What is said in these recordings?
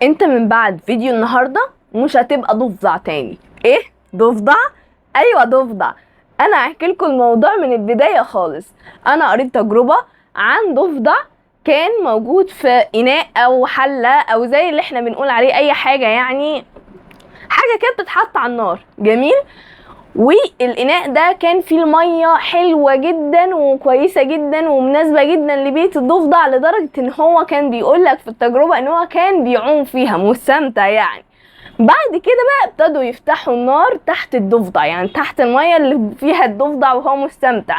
انت من بعد فيديو النهارده مش هتبقى ضفدع تاني. ايه ضفدع؟ ايوه ضفدع. انا هحكي لكم الموضوع من البداية خالص. انا قريت تجربه عن ضفدع كان موجود في اناء او حله او زي اللي احنا بنقول عليه اي حاجة، يعني حاجة كده بتتحط على النار. جميل. والاناء ده كان فيه المية حلوة جدا وكويسة جدا ومناسبة جدا لبيئه الضفدع، لدرجة ان هو كان بيقولك في التجربة ان هو كان بيعوم فيها مستمتع يعني. بعد كده بقى ابتدوا يفتحوا النار تحت الضفدع، يعني تحت المية اللي فيها الضفدع وهو مستمتع،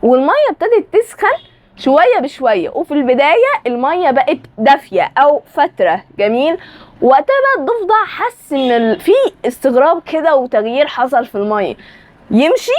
والمية ابتدت تسخن شوية بشوية. وفي البداية المية بقت دافيه او فترة. جميل. وقتها بقى الضفدع حس ان في استغراب كده وتغيير حصل في المية. يمشي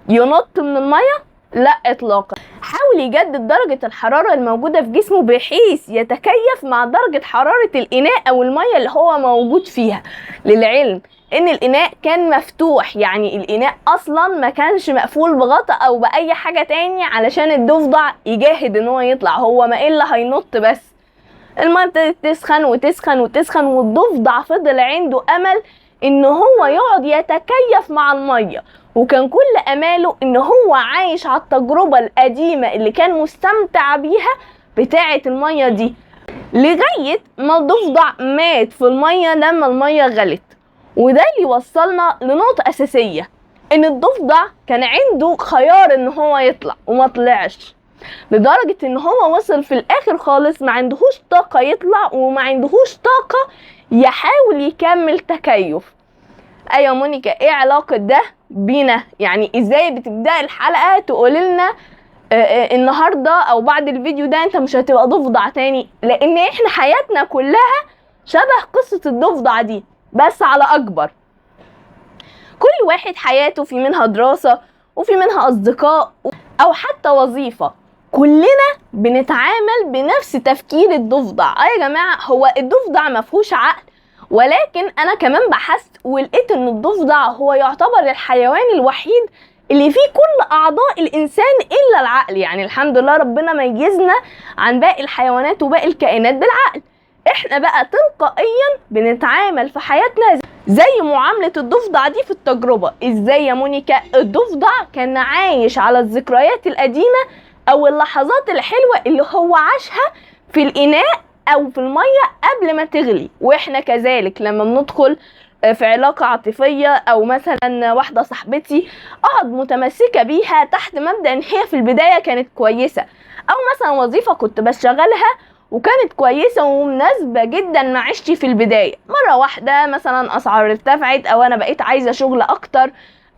ينط من المية؟ لا اطلاقا. حاول يجدد درجة الحرارة الموجودة في جسمه بحيث يتكيف مع درجة حرارة الإناء أو المية اللي هو موجود فيها. للعلم إن الإناء كان مفتوح، يعني الإناء أصلا ما كانش مقفول بغطا أو بأي حاجة تاني علشان الضفدع يجاهد إن هو يطلع، هو ما إلا هينط بس. المية ابتدت تسخن وتسخن وتسخن، والضفدع فضل عنده أمل إن هو يقعد يتكيف مع المية، وكان كل اماله ان هو عايش على التجربة القديمة اللي كان مستمتع بيها بتاعة المية دي، لغاية ما الضفدع مات في المية لما المية غلت. وده اللي وصلنا لنقطة اساسية، ان الضفدع كان عنده خيار ان هو يطلع وما طلعش، لدرجة ان هو وصل في الاخر خالص ما عندهوش طاقة يطلع وما عندهوش طاقة يحاول يكمل تكيف. ايوه مونيكا، ايه علاقة ده بينا؟ يعني ازاي بتبدأ الحلقة تقول لنا النهاردة او بعد الفيديو ده انت مش هتبقى ضفدع تاني؟ لان احنا حياتنا كلها شبه قصة الضفدع دي بس على اكبر. كل واحد حياته في منها دراسة وفي منها اصدقاء او حتى وظيفة. كلنا بنتعامل بنفس تفكير الضفدع. يا جماعة هو الضفدع مفهوش عقل، ولكن انا كمان بحثت ولقيت ان الضفدع هو يعتبر الحيوان الوحيد اللي فيه كل اعضاء الانسان الا العقل. يعني الحمد لله ربنا ميزنا عن باقي الحيوانات وباقي الكائنات بالعقل. احنا بقى تلقائيا بنتعامل في حياتنا زي معاملة الضفدع دي في التجربة. ازاي يا مونيكا؟ الضفدع كان عايش على الذكريات القديمة او اللحظات الحلوة اللي هو عاشها في الاناء او في المية قبل ما تغلي. واحنا كذلك لما بندخل في علاقة عاطفية او مثلا واحدة صاحبتي اقعد متمسكة بيها تحت مبدأ ان هي في البداية كانت كويسة، او مثلا وظيفة كنت بشتغلها وكانت كويسة ومناسبة جدا مع عيشتي في البداية، مرة واحدة مثلا اسعار ارتفعت او انا بقيت عايزة شغل اكتر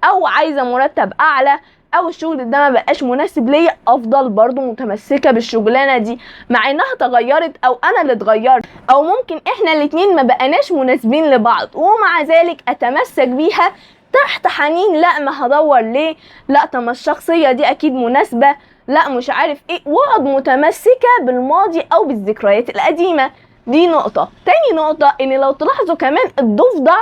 او عايزة مرتب اعلى او الشغل ده ما بقاش مناسب ليا، افضل برضو متمسكة بالشغلانة دي مع انها تغيرت او انا اللي اتغيرت، او ممكن احنا الاتنين ما بقناش مناسبين لبعض، ومع ذلك اتمسك بيها تحت حنين، لا ما هدور ليه، لا طب ما الشخصية دي اكيد مناسبة، لا مش عارف ايه، واقعد متمسكة بالماضي او بالذكريات القديمة. دي نقطة. تاني نقطة ان لو تلاحظوا كمان الضفدع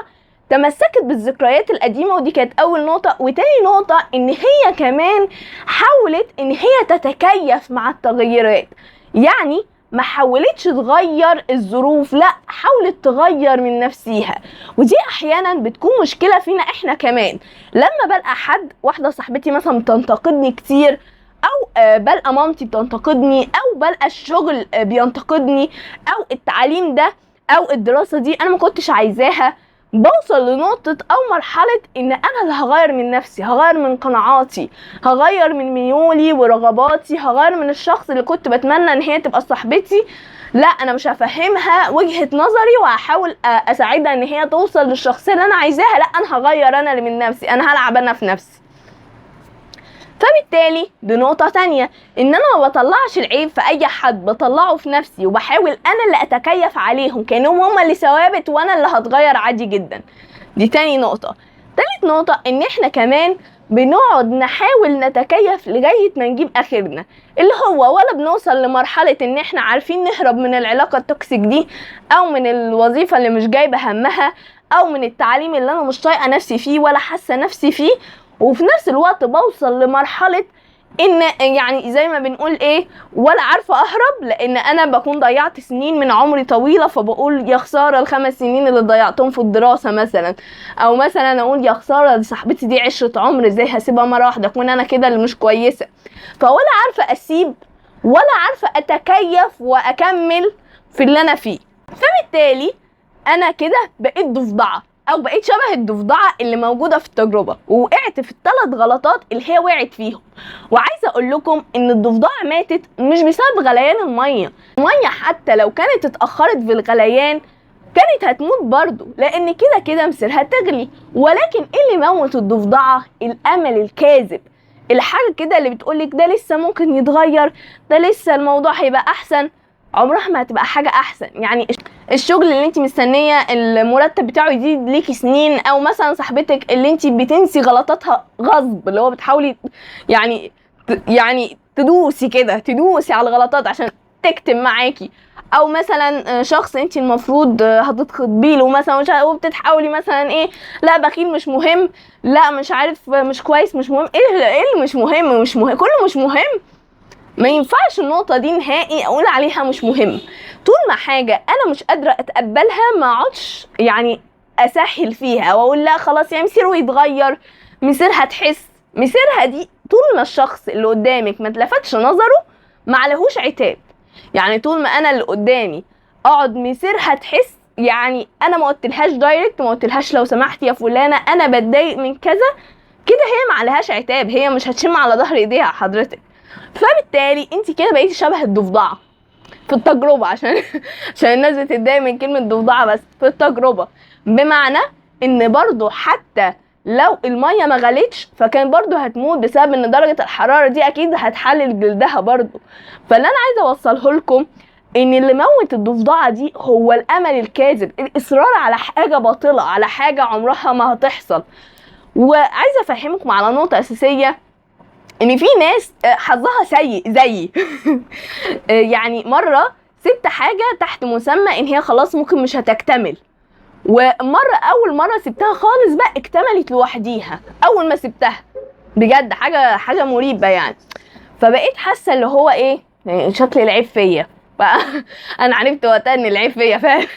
تمسكت بالذكريات القديمة، ودي كانت أول نقطة. وتاني نقطة إن هي كمان حاولت إن هي تتكيف مع التغيرات، يعني ما حاولتش تغير الظروف، لا حاولت تغير من نفسيها. ودي أحيانا بتكون مشكلة فينا إحنا كمان. لما بلقى حد، واحدة صاحبتي مثلا بتنتقدني كتير، أو بلقى مامتي بتنتقدني، أو بلقى الشغل بينتقدني، أو التعليم ده أو الدراسة دي أنا ما كنتش عايزاها، بوصل لنقطة أو مرحلة إن أنا اللي هغير من نفسي، هغير من قناعاتي، هغير من ميولي ورغباتي، هغير من الشخص اللي كنت بتمنى إن هي تبقى صاحبتي، لا أنا مش هفهمها وجهة نظري وهحاول أساعدها إن هي توصل للشخصية اللي أنا عايزاها، لا أنا هغير أنا اللي من نفسي، أنا هلعب أنا في نفسي. فبالتالي دي نقطة تانية، إن أنا ما بطلعش العيب في أي حد، بطلعه في نفسي وبحاول أنا اللي أتكيف عليهم كأنهم هما اللي ثوابت وأنا اللي هتغير عادي جدا. دي تاني نقطة. تالت نقطة إن إحنا كمان بنقعد نحاول نتكيف لغاية ما نجيب آخرنا، اللي هو ولا بنوصل لمرحلة إن إحنا عارفين نهرب من العلاقة ال toxic دي، أو من الوظيفة اللي مش جايبة همها، أو من التعليم اللي أنا مش طايقة نفسي فيه ولا حاسة نفسي فيه، وفي نفس الوقت بوصل لمرحلة ان يعني زي ما بنقول ايه، ولا عارفه اهرب، لان انا بكون ضيعت سنين من عمري طويلة، فبقول يا خسارة ال5 سنين اللي ضيعتهم في الدراسة مثلا، او مثلا اقول يا خسارة دي صاحبتي دي 10 عمر، ازاي هسيبها مرة واحدة، اكون انا كده اللي مش كويسة. فولا عارفه اسيب ولا عارفه اتكيف واكمل في اللي انا فيه، فبالتالي انا كده بقيت ضفدعه، او بقيت شبه الضفدعه اللي موجودة في التجربة، ووقعت في ال3 غلطات اللي هي وقعت فيهم. وعايزه اقول لكم ان الضفدعه ماتت مش بسبب غليان المية، المية حتى لو كانت اتاخرت في الغليان كانت هتموت برضو، لان كده كده مصيرها تغلي. ولكن ايه اللي موت الضفدعه؟ الامل الكاذب، الحاجة كده اللي بتقولك ده لسه ممكن يتغير، ده لسه الموضوع هيبقى احسن، عمرها ما هتبقى حاجة احسن. يعني الشغل اللي انت مستنيه المرتب بتاعه يزيد ليكي سنين، او مثلا صاحبتك اللي انت بتنسي غلطاتها غصب، اللي هو بتحاولي يعني تدوسي كده، تدوسي على الغلطات عشان تكتم معاكي، او مثلا شخص انت المفروض هتتخطبي له مثلا وبتتحاولي مثلا ايه، لا بخيل مش مهم، لا مش عارف مش كويس مش مهم، ايه اللي مش مهم؟ مش مهم، كله مش مهم. ما ينفعش النقطة دي نهائي اقول عليها مش مهم. طول ما حاجة انا مش قادرة اتقبلها ما اقعدش يعني اسهل فيها واقول لا خلاص يعني مصيره يتغير، مصيرها تحس، مصيرها دي. طول ما الشخص اللي قدامك ما تلفتش نظره ما عليهوش عتاب. يعني طول ما انا اللي قدامي اقعد مصيرها تحس، يعني انا ما قلتلهاش direct، ما قلتلهاش لو سمحتي يا فلانة انا بتضايق من كذا، كده هي ما عليهاش عتاب، هي مش هتشم على ظهر ايديها حضرتك. فبالتالي انت كده بقيتي شبه الضفدعه في التجربة، عشان الناس بتتضايق من كلمة ضفدعه، بس في التجربة، بمعنى ان برضو حتى لو المية ما غلتش فكان برضو هتموت بسبب ان درجه الحرارة دي اكيد هتحلل جلدها برضو. فاللي انا عايزه اوصله لكم ان اللي موت الضفدعه دي هو الامل الكاذب، الاصرار على حاجة باطله، على حاجة عمرها ما هتحصل. وعايزه افهمكم على نقطة اساسية، ان في ناس حظها سيء زيي يعني مرة سبت حاجة تحت مسمى ان هي خلاص ممكن مش هتكتمل، ومرة اول مرة سبتها خالص بقى اكتملت لوحديها اول ما سبتها، بجد حاجة مريبه يعني. فبقيت حاسه اللي هو ايه، يعني شكل العيب فيا انا عرفت وقتها ان العيب فيا فعلا.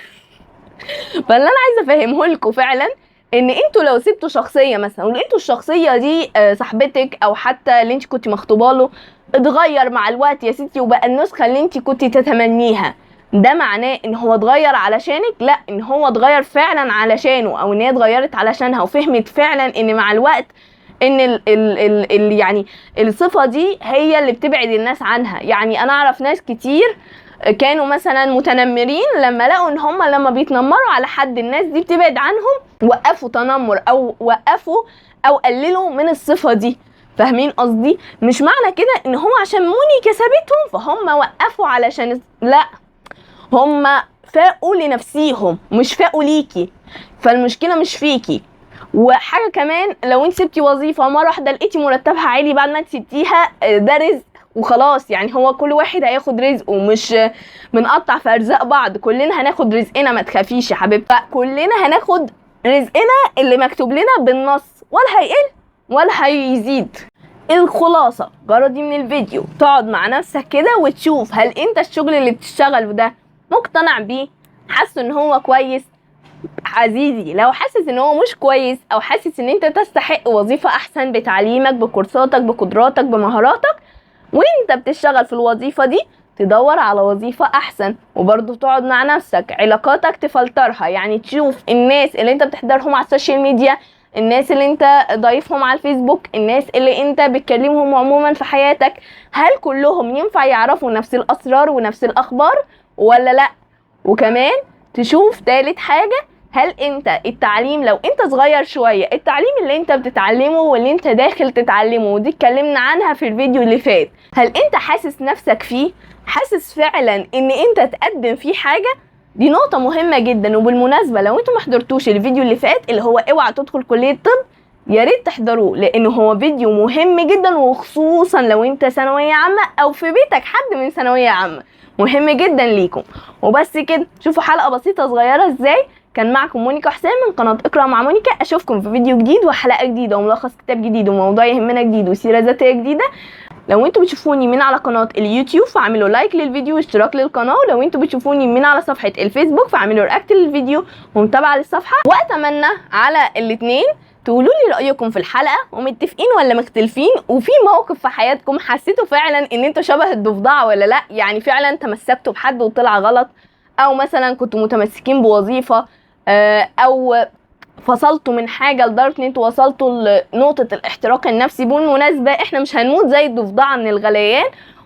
فاللي انا عايزه افهمه لكم فعلا ان انتوا لو سبتوا شخصية مثلا ولقيتوا الشخصية دي صاحبتك او حتى اللي انت كنت مخطوبه له اتغير مع الوقت يا ستي وبقى النسخة اللي انت كنت تتمنيها، ده معناه ان هو اتغير علشانك؟ لا، ان هو اتغير فعلا علشانه، او ان هي اتغيرت علشانها وفهمت فعلا ان مع الوقت ان ال ال ال ال يعني الصفة دي هي اللي بتبعد الناس عنها. يعني انا اعرف ناس كتير كانوا مثلا متنمرين، لما لقوا ان هم لما بيتنمروا على حد الناس دي بتبعد عنهم، وقفوا تنمر او وقفوا او قللوا من الصفة دي. فاهمين قصدي؟ مش معنى كده ان هو عشان مونيكا سابتهم فهم وقفوا علشان، لا، هم فاقوا لنفسيهم مش فاقوا ليكي، فالمشكلة مش فيكي. وحاجه كمان، لو انت سبتي وظيفة مرة واحدة لقيتي مرتبها عالي بعد ما انت سبتيها، ده رزق وخلاص. يعني هو كل واحد هياخد رزقه، مش بنقطع في ارزاق بعض، كلنا هناخد رزقنا، ما تخافيش يا حبيبتي، كلنا هناخد رزقنا اللي مكتوب لنا بالنص، ولا هيقل ولا هيزيد. الخلاصة غرضي من الفيديو، تقعد مع نفسك كده وتشوف هل انت الشغل اللي بتشتغله ده مقتنع بيه، حاسه ان هو كويس. عزيزي لو حاسس ان هو مش كويس، او حاسس ان انت تستحق وظيفة احسن بتعليمك بكورساتك بقدراتك بمهاراتك، وانت بتشتغل في الوظيفة دي تدور على وظيفة احسن. وبرضه تقعد مع نفسك، علاقاتك تفلترها، يعني تشوف الناس اللي انت بتحضرهم على ال social media، الناس اللي انت ضايفهم على الفيسبوك، الناس اللي انت بتكلمهم عموما في حياتك، هل كلهم ينفع يعرفوا نفس الاسرار ونفس الاخبار ولا لا؟ وكمان تشوف تالت حاجة، هل انت التعليم لو انت صغير شوية، التعليم اللي انت بتتعلمه واللي انت داخل تتعلمه، ودي اتكلمنا عنها في الفيديو اللي فات، هل انت حاسس نفسك فيه؟ حاسس فعلا ان انت تقدم فيه حاجة؟ دي نقطة مهمة جدا. وبالمناسبة لو انتوا ما حضرتوش الفيديو اللي فات اللي هو اوعى تدخل كلية طب، يا ريت تحضروه لانه هو فيديو مهم جدا، وخصوصا لو انت ثانوية عامة او في بيتك حد من ثانوية عامة، مهم جدا ليكم. وبس كده، شوفوا حلقة بسيطة صغيرة ازاي. كان معكم مونيكا حسام من قناة اقرأ مع مونيكا، اشوفكم في فيديو جديد وحلقة جديدة وملخص كتاب جديد وموضوع يهمنا جديد وسيرة ذاتية جديدة. لو انتوا بتشوفوني من على قناة اليوتيوب فاعملوا like للفيديو واشتراك للقناة، ولو انتوا بتشوفوني من على صفحة الفيسبوك فاعملوا react للفيديو ومتابعة للصفحة. واتمنى على الاتنين تقولوا لي رأيكم في الحلقة، ومتفقين ولا مختلفين، وفي موقف في حياتكم حسيتوا فعلا ان انتوا شبه الضفدعة ولا لا، يعني فعلا تمسكتوا بحد وطلع غلط، او مثلا كنتوا متمسكين بوظيفة، او فصلتوا من حاجة لدرجة ان انتوا وصلتوا لنقطة الاحتراق النفسي. بالمناسبة احنا مش هنموت زي الضفدعة من الغليان،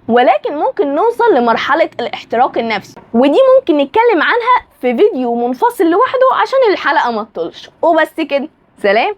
ولكن ممكن نوصل لمرحلة الاحتراق النفسي، ودي ممكن نتكلم عنها في فيديو منفصل لوحده عشان الحلقة ما تطولش. وبس كده، سلام.